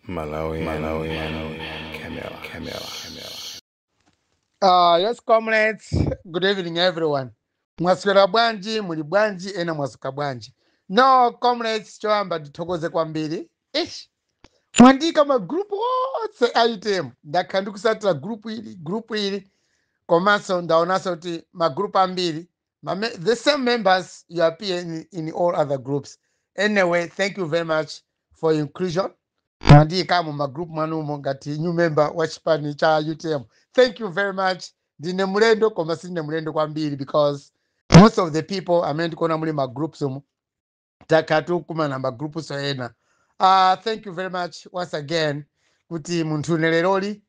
Malawi, Malawi, Camera, Camera, Camera. Yes, comrades. Good evening, everyone. Mwaswera bwanji, muli bwanji, ena mwasuka bwanji. No, comrades, choyamba ndithokoze kwambiri. Ish. Mwandika ma group onse a UTM. Ndakhala ndikusatira group ili, group ili. Komanso ndaonanso kuti ma group ambiri. The same members you appear in all other groups. Anyway, thank you very much for inclusion. Mwandiyika mu magroup mwanumo ngati new member wa chipani cha UTM. Thank you very much. Ndine mulendo, koma sindine mulendo kwambiri, because most of the people amene ndikuona muli ma groups umu takhala tikukumana ma groups ena. Thank you very much once again kuti munthu une leroli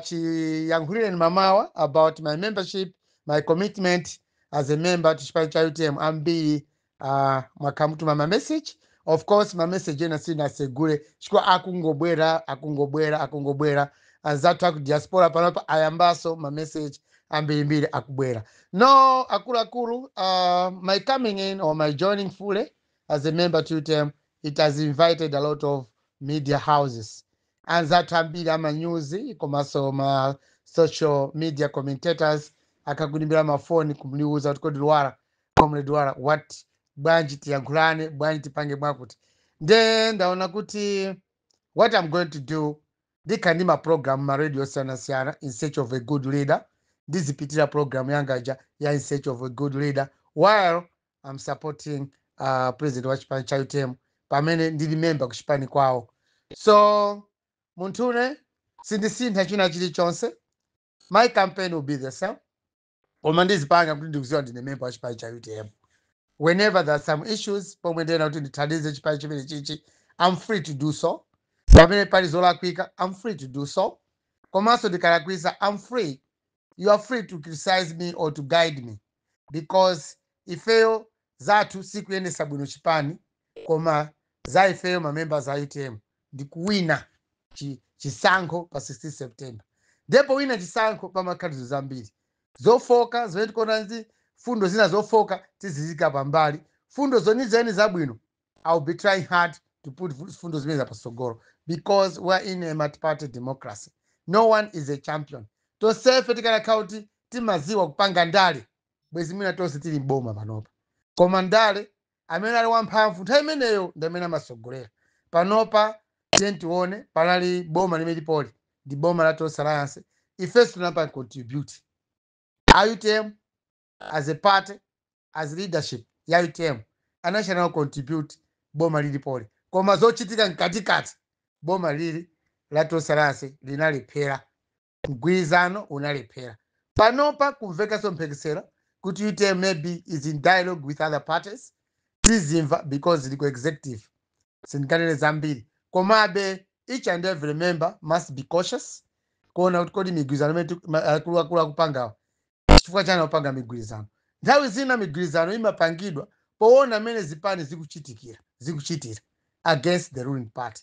chiyankhulireni mamawa about my membership, my commitment as a member to chipani cha UTM. Ambiri mwakhala mutuma ma message. Of course, ma message ena sinasegule chifukwa akungobwera, akungobwera, akungobwera. Anzathu aku diaspora panopa ayambaso ma message ambirimbiri akubwera. No, akuluakulu, my coming in or my joining fully as a member to UTM, it has invited a lot of media houses, anzathu ambiri amanyuzi komanso ma social media commentators akakuimbira mafoni kumliuza kuti, "Kodi Lwara, Comrade Lwara, what, bwanji tiyankhulane, bwanji tipange mwakuti?" Nde ndaona kuti what I'm going to do, ndikhala ndi maprogram ma radio osiyanasiyana, In Search of a Good Leader. Ndizipitira program yanga ija ya In Search of a Good Leader while I'm supporting president wa chipani cha UTM pamene ndili member ku chipani kwawo. So munthune sindisintha china chilichonse. My campaign will be the same, koma ndizipanga kuti ndikuziwa ndine member wa chipani cha UTM. Whenever there are some issues pomwe ndiyena kuti ndithandize chipani chimene chichi, I'm free to do so. Pamene pali zolakwika, I'm free to do so. Komanso ndikalakwisa, I'm free, you are free to criticize me or to guide me, because ifeyo zathu sikuyendesa bwino chipani, koma za ifeyo mamembers a UTM ndikuwina chisankho pa 16 September. Ndipo wina chisankho pamakhalizo zambiri zofoka zimene tikuona, nzi fundo zina zofoka tiziyika pambali, fundo zonizeni zabwino I will be trying hard to put fundo zimene zapasogolo, because we are in a multi-party democracy. No one is a champion. Tonsefe tikanakhala kuti timaziwa kupanga ndale, bwezi mwina tonse tili mboma panopa. Koma ndale, amene ali wamphamvu nthawi imeneyo ndi amene amasogolera. Panopa tiye tione, panali boma limene lipoli ndi boma la Tonse Alliance. Ifenso tinapanga contribute a UTM as a party, as leadership ya UTM anachanawo contribute boma lilipoli, koma zochitika mkatikati, boma lili la Tonse Alliance linalephera, mgwirizano unalephera. Panopa kumvekanso mphekesera kuti UTM maybe is in dialogue with other parties. Tizimva because liko executive, sindikanene zambiri. Komabe each and every member must be cautious kuona kuti kodi migwirizano imene akuluakulu akupangawa, chifukwa chani akupanga migwirizano? Nthawi zina migwirizano imapangidwa poona mmene zipani zikuchitikira, zikuchitira against the ruling party.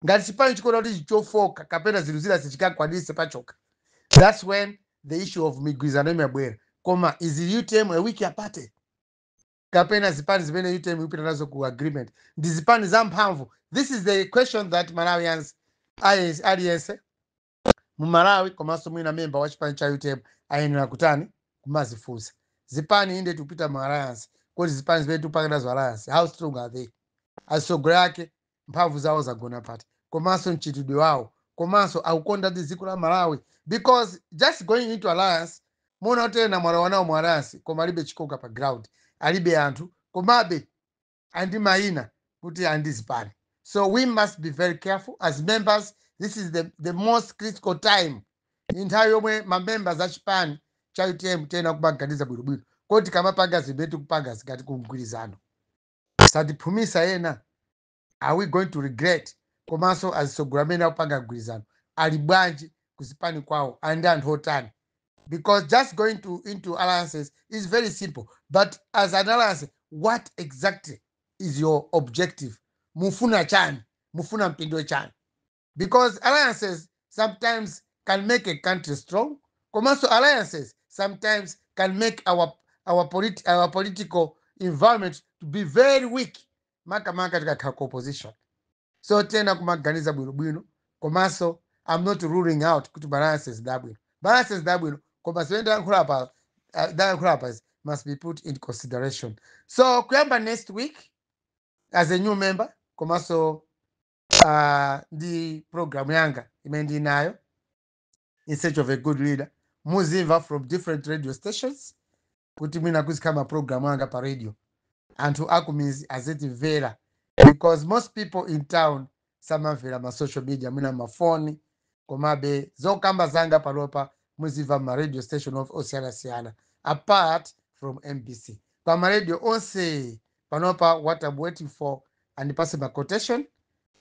Ngati chipani chikuona kuti chofoka kapena zinthu zina sichikakwanise pachoka, that's when the issue of migwirizano imabwera. Koma is UTM a weaker party, kapena zipani zimene UTM ikupita nazo ku agreement ndi zipani zamphamvu? This is the question that Malawians aliyense mu Malawi komanso mwina member wa chipani cha UTM ayenera kutani, kumazifunsa. Zipani inde tikupita mu alliance, kodi zipani zimene tikupanga nazo alliance, how strong are they? Atsogoleri ake mphamvu zawo zagona pati, komanso mchitidwe wawo, komanso akukonda ndi dziko la Malawi? Because just going into alliance, muona kuti ena mwalowa nawo mu alliance koma alibe chikoka pa ground, alibe anthu, komabe andi mayina kuti andi zipani. So we must be very careful as members. This is the most critical time, ni nthawi yomwe mamembers a chipani cha UTM tena kumaganiza bwinobwino koti kamapanga zimene tikupanga zikati kumgwirizano satiphumisa ena, are we going to regret? Komanso azisogolo amene akupanga mgwirizano ali bwanji kuzipani kwawo, ali ndi anthu otani? Because just going into alliances is very simple, but as an alliance, what exactly is your objective? Mufuna chani? Mufuna mpindu chani? Because alliances sometimes can make a country strong, komanso alliances sometimes can make our political environment to be very weak, makamaka tikakhala ku opposition. So tena kumaganiza bwinobwino. Komanso I'm not ruling out kuti alliances ndabwino, alliances ndabwino, koma zimene ndayankhula pa ndayankhula apa must be put in consideration. So kuyamba next week as a new member, komanso ndi program yanga imene ndinayo, In Search of a Good Leader, muzimva from different radio stations kuti mwina kuzikhala ma program anga pa radio, anthu akumizi azitimvera, because most people in town samamvera ma social media, mwina mafoni. Komabe zokamba zanga panopa muzimva ma radio station osiyanasiyana apart from MBC, pa ma radio onse panopa. What I'm waiting for, andipase ma quotation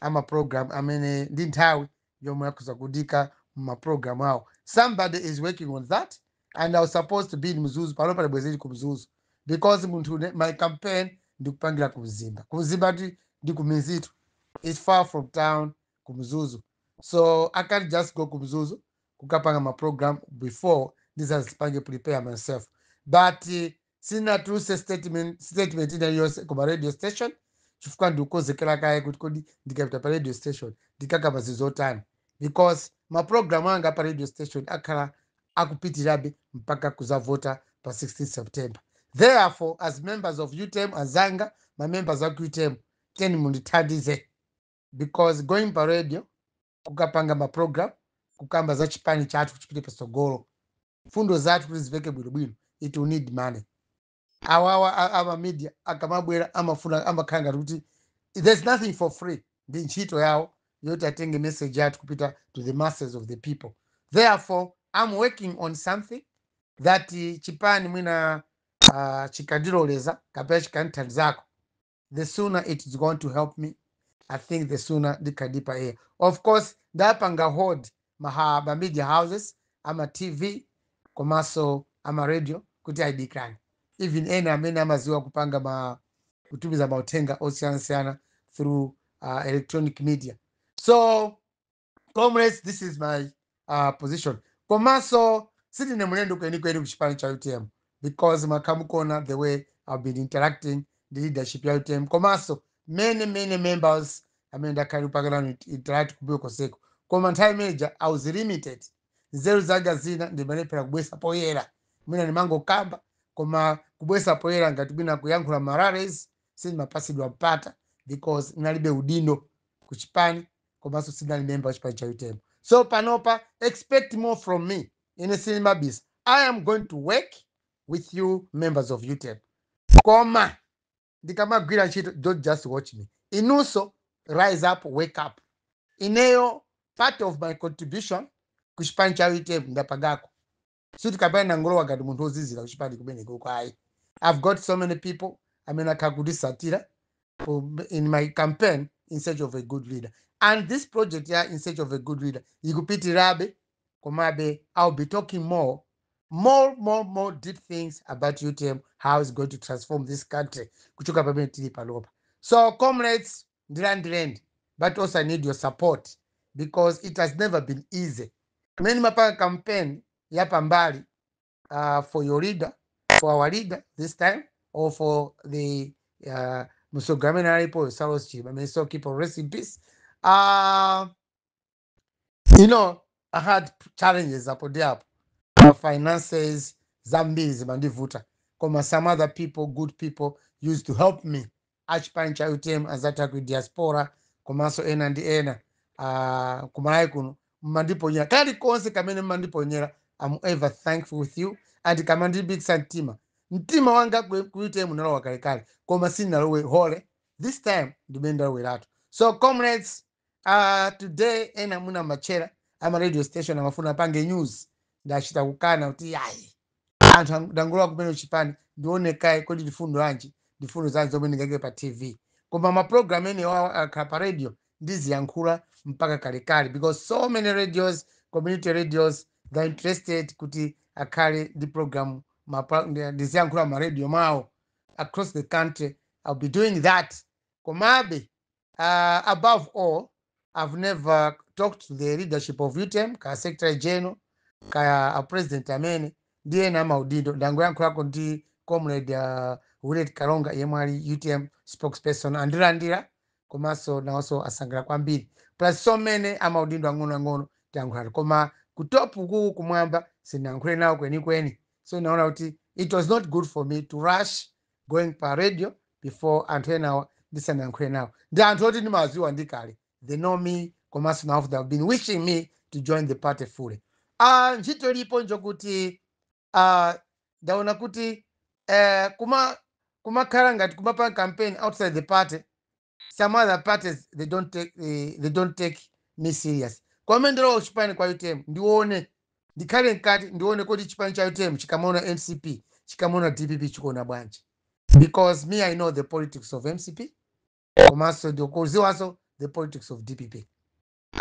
ama program amene ndi nthawi yomwe akhuza kudika muma program awo. Somebody is working on that, and I was supposed to be in Mzuzu. Panopa ndibwezeri ku Mzuzu because munthu my campaign ndikupangira ku Mzimba. Ku Mzimba ndi ku Mizitu, it's far from town ku Mzuzu, so I can't just go ku Mzuzu kukapanga ma program before ndisazipange prepare myself. But sinatuluse statement ina iliyonse kuma radio station chifukwa ndikukonzekera kaye kuti kodi ndikapita pa radio station ndikakamba zizotani, because ma program anga pa radio station akhala akupitirabe mpaka kuzavota pa 16 September. Therefore, as members of UTM, azanga ma members aku UTM, teni mundithandize, because going pa radio kukapanga ma program, kukamba za chipani chathu chipite patsogolo, fundo zathu kuti ziveke bwinobwino, it will need money. Awawa ama media akamabwera amafuna, amakhala ngati kuti there's nothing for free. Ndi ntchito yawo yoti atenge message yathu kupita to the masses of the people. Therefore, I'm working on something that chipani mwina chikandiloleza kapena chikandithandizako, the sooner it is going to help me, I think the sooner ndikadipa air. Of course ndapanga hold ma media houses, ama TV komanso ama radio, kuti ayidikirane, even ena amene amaziwa kupanga ma kutumiza mauthenga osiyanasiyana through electronic media. So comrades, this is my position. Komanso sindine mlendo kwenikweni kuchipani cha UTM, because makhamukona the way I've been interacting the leadership ya UTM, komanso many, many members amene ndakhale kupangana interact kumbuyo koseko. Koma nthawi imeneja I was limited, nzeru zanga zina ndimalephera kubwesa poyera. Mwina ndimangokamba, koma kubwesa poyera ngati mwina kuyankhula ma rallies sindimapasidwa mpata because ndinalibe udindo kuchipani, komanso sindinali member wa chipani cha UTM. So panopa expect more from me. Ine sindimabisa, I am going to work with you members of UTM, koma ndikamagwira ntchito, don't just watch me. Inunso rise up, wake up. Ineyo part of my contribution kuchipani cha UTM ndapangako, sitikapena nangolowa ngati munthu wozizira kuchipani kumeneko kwayi. I've got so many people amene akhala kundisatira in my campaign In Search of a Good Leader, and this project ya In Search of a Good Leader ikupitirabe. Komabe I'll be talking more, more, more, more deep things about UTM, how it's going to transform this country kuchoka pamene tili panopa. So comrades, ndilandilendi, but also I need your support because it has never been easy kumene mapanga campaign yapambali for your leader, for our leader this time, or for the mtsogoleri amene alipo, Saulos Chilima, may so keep on rest in peace. I had challenges apo ndi apo, my finances zambiri zimandivuta, koma some other people, good people, used to help me, achipani cha UTM, azathu aku diaspora, komanso ena ndi ena kumalawi kuno. Mmandiponyera kalikonse kamene mmandiponyera, I'm ever thankful with you, and kamandilimbikitsa mtima. Mtima wanga ku UTM unalowa kalekale, koma sindinalowe whole. This time ndimene ndaloweratu. So comrades, today ena muna machera ama radio station amafuna apange news, ndachita kukana kuti yayi, anthu ndangolowa kumene chipani, ndionekaye kodi ndifundo anji, ndifundo zanji zomwe ndingake pa TV. Koma ma program ene akhala pa radio ndiziyankhula mpaka kalekale, because so many radios, community radios, they're interested kuti akhale ndi program ndiziyankhula ma radio mawo across the country. I'll be doing that. Komabe above all, I've never talked to the leadership of UTM, kaya secretary general, kaya a president amene ndiye na maudindo. Ndangoyankhulako ndi Comrade Willet Kalonga yemwe ali UTM spokesperson, andilandira. Komanso nawonso asangalala kwambiri, plus so many amaudindo ang'onoang'ono tiyankhulana, koma ku top kuku kumwamba sinayankhule nawo kwenikweni. So naona kuti it was not good for me to rush going pa radio before anthu enawa ndisanayankhule nawo. Ndi anthu oti ndimawaziwa ndikale, they know me, komanso now they have been wishing me to join the party fully. Ntchito ilipo njokuti ndaona kuti kumakhala ngati kumapanga campaign outside the party, some other parties they don't take me serious. Kwamene ndilowa chipani kwa UTM, ndione, ndikhale mkati, ndione kuti chipani cha UTM chikamaona MCP, chikamaona DPP, chikuona bwanji, because me, I know the politics of MCP, komanso ndikuziwanso the politics of DPP,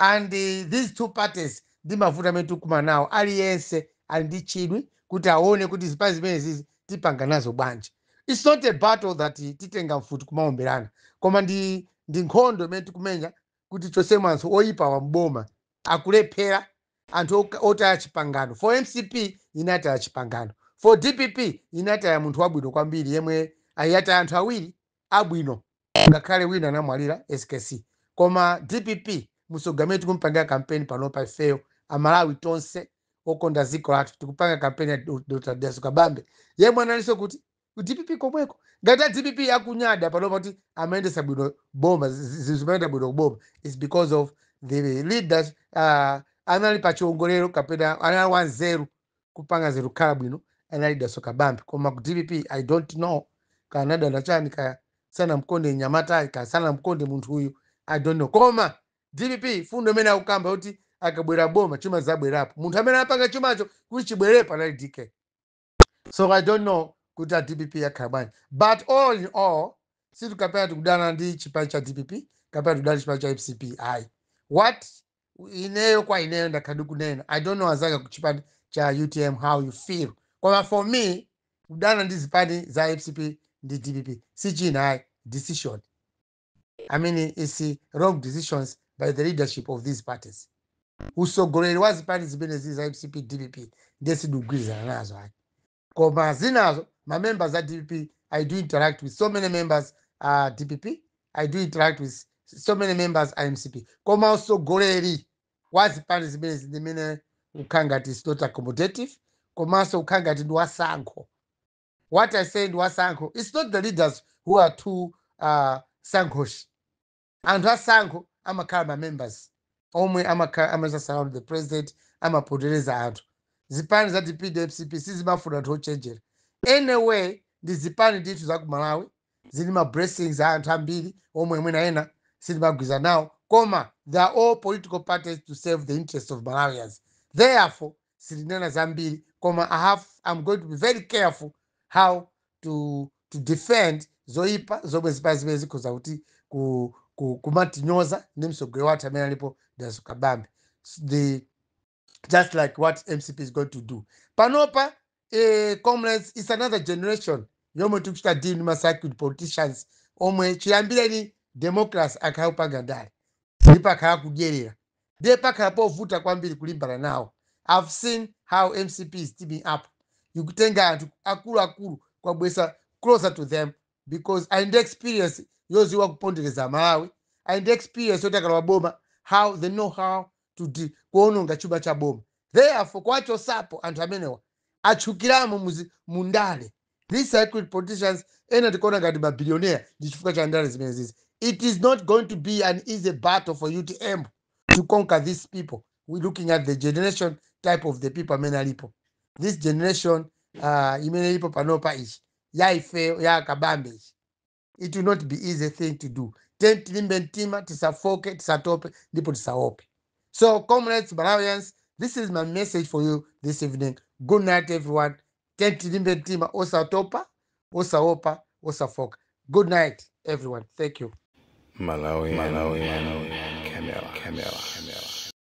and these two parties ndi mavuto amene tikumana nawo. Aliyense ali ndi chidwi kuti aone kuti zipani zimene zizi tipanga nazo bwanji. It's not a battle that titenga mfuti kumaomberana, koma ndi nkhondo imene tikumenya kuti chosemo anthu oyipa wamboma akulephera, anthu otaya chipangano. For MCP inataya chipangano, for DPP inataya munthu wabwino kwambiri yemwe ayataya anthu awiri abwino, ngakhale wina anamwalira, SKC. Koma DPP musogamene tikumpangira kampeni panopa, ifeyo Amalawi tonse okonda dziko lathu tikupanga kampeni ya Dr Dalitso Kabambe, yemwe analinso kuti ku DPP komweko. Ngati a DPP akunyada panopa kuti amayendesa bwino boma, zimayenda bwino kuboma, is because of the leaders anali pa chiwongolero kapena anali wanzeru kupanga zinthu kukhala bwino, anali Dalitso Kabambe. Koma ku DPP I don't know kana anadana chani, kaya sanamkonde nyamatayi, kaya sanamkonde munthu uyu, I don't know. Koma DPP fundo imene akukamba kuti akabwera boma chuma zabwerapo, munthu amene apanga chumacho kuti chibwerepo anali DK. So I don't know kuti a DPP akhala bwanji, but all in all, sitikapena tikudana ndi chipani cha DPP kapena tikudana ndi chipani cha MCP, ayi. What ineyo, kwa ineyo ndakhala kunena, I don't know azanga ku chipani cha UTM how you feel, koma for me, kudana ndi zipani za MCP ndi DPP si china ayi, decision, I mean, it's wrong decisions by the leadership of these parties. Usogoleri wa zipani zimenezi za MCP, DPP ndiye sidikugwirizana nazo ayi. Koma zinazo, ma members a DPP, I do interact with so many members DPP, I do interact with so many members a MCP, koma usogoleri wa zipani zimenezi ndimene ukhala ngati is not accommodative, komanso ukhala ngati ndi wasankho. What I say ndi wasankho, it's not the leaders who are too sankhoshi. Anthu asankho amakhala ma members omwe amakhala amaza surround the president, amapotereza anthu. Zipani za DP ndi MCP sizimafuna anthu ochenjera. Anyway, ndi zipani ndithu za ku Malawi, zili ma blessings a anthu ambiri omwe mwina ena sitimagwiza nawo, koma they are all political parties to serve the interests of Malawians. Therefore sitinena zambiri, koma I'm going to be very careful how to defend zoyipa zomwe zipani zimene zikhoza kuti kumatinyoza ndi mtsogoleri wathu amene alipo, Dalitso Kabambe, the just like what MCP is going to do panopa. Comrades, it's another generation yomwe tikuchita deal ndi ma circuit politicians omwe chiyambireni democracy akhala kupanga ndale, ndipo akhala kudyerera, ndiye pakhala povuta kwambiri kulimbana nawo. I've seen how MCP is teaming up, ikutenga anthu akuluakulu kwabwesa closer to them because ali ndi experience yoziwa kupondereza Malawi, ali ndi experience yoti akalowa boma, how they know how to kuononga chuma cha boma. Therefore kwachosapo anthu amenewa atchukiramo mundale. These circuit politicians ena tikuona ngati mabillionaire ndi chifukwa cha ndale zimene zizi. It is not going to be an easy battle for UTM to conquer these people. We're looking at the generation type of the people amene alipo, this generation imene ilipo panopa, ichi ya ifeyo ya Kabambe ichi. It will not be easy thing to do. Ten tilimbe mtima, tisafoke, tisatope ndipo tisaope. So comrades, Malawians, this is my message for you this evening. Good night, everyone. Ten tilimbe mtima, osatopa, osaopa, osafoka. Good night, everyone. Thank you. Malawi, Malawi, Camera, Camera, Camera.